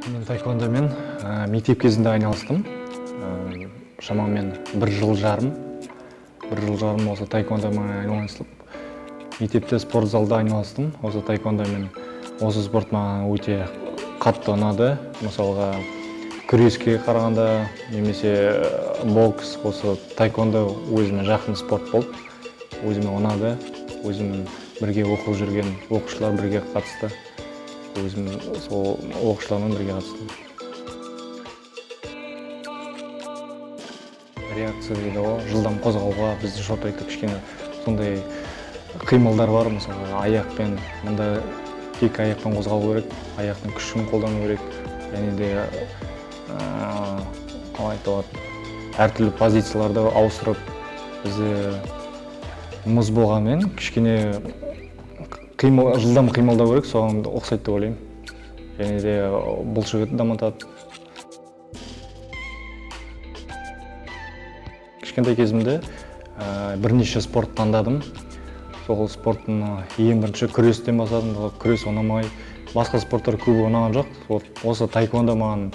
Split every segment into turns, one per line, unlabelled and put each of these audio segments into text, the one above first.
Мен таэквондомен мектеп кезінде айналыстым. Шамамен бір жыл жарым. Бір жыл жарым осы таэквондомен айналысып, мектепте спорт залда айналыстым. Осы таэквондомен, осы спорт маған өте қатты ұнады. Мысалға, күреске қарағанда немесе бокс, осы таэквондо өзіме жақын спорт болды. Өзіме ұнады. Өзімнің бірге оқып жүрген оқушылар бірге қатысты. Өзім сол оқушылармен бірге қатыстым. Реакция дейді ғой, жылдам қозғалуға бізде шорт-тректе кішкене сондай қимылдар бар, мысалға, аяқпен, мында екі аяқпен қозғалу керек, аяқтың күшін қолдану керек, және де қалай айтуға болады, әртүрлі позицияларды ауыстырып, бізде мұз болғанымен кішкене қимыл, жылдам қимылдау керек, соған ұқсайды деп ойлаймын. Және де бұлшық етті дамытады. Кішкентай кезімде бірнеше спорт таңдадым. Сол спорттың ең бірінші күрестен бастадым. Ол күрес ұнамай, басқа спорттар көбі ұнаған жоқ. Вот осы таэквондо маған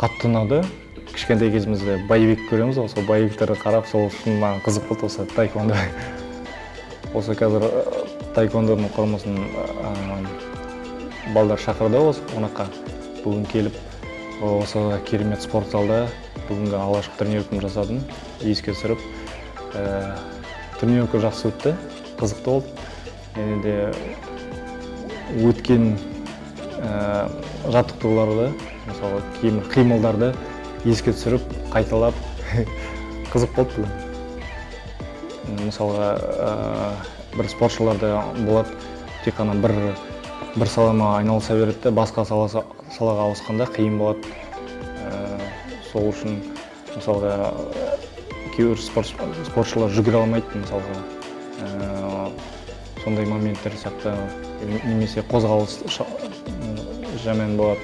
қатты ұнады. Кішкентай кезімізде боевик көреміз ғой, сол боевиктерді қарап, сол үшін маған қызық болды осы таэквондо. Осы қазір таэквондоның құрамасын балдар шақырды осы қонаққа. Бүгін келіп, осы керемет спорт залда бүгінгі алғашқы тренировкамды жасадым, еске түсіріп. Тренировка жақсы өтті, қызықты болды. Және де өткен жаттықтыруларды, мысалы, кейбір қимылдарды еске түсіріп, қайталап, қызық болды бүгін. Мысалға, бір спортшыларда болады, тек қана бір саламен айналыса береді де, басқа салаға ауысқанда қиын болады. Сол үшін, мысалға, кейбір спортшылар жүгіре алмайды, мысалға, сондай моменттер сияқты, немесе қозғалыс жаман болады.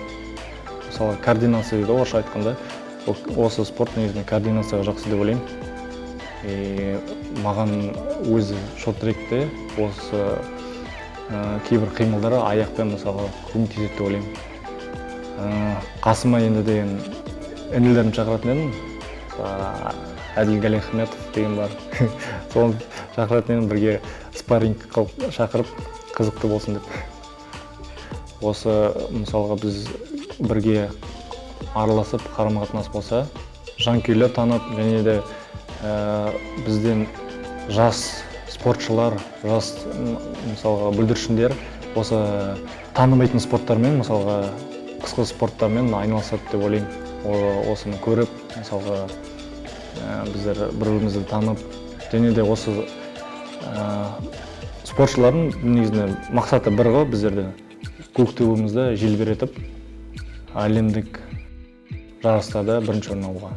Мысалы, координация дейді ғой орысша айтқанда. Осы спорт негізінен координацияға жақсы деп ойлаймын. И маған өзі шорт-тректе осы кейбір қимылдары аяқпен, мысалға, көмектеседі деп ойлаймын. Қасыма енді деген інілерімді шақыратын едім. Мысалы, Әділ Галиахметов деген бар. Соны шақыратын едім, бірге спарринг қылып шақырып, қызықты болсын деп. Осы, мысалға, біз бірге араласып, қарым-қатынас болса, жанкүйерлер танып, және де бізден жас спортшылар, жас, мысалға, бүлдіршіндер осы танымайтын спорттармен, мысалға, қысқы спорттармен айналысады деп ойлаймын. Осыны көріп, мысалға, біздер бір бірімізді танып, және де осы спортшылардың негізінде мақсаты бір ғой, біздерде көк туымызды желбіретіп, әлемдік жарыстарда бірінші орын алуға.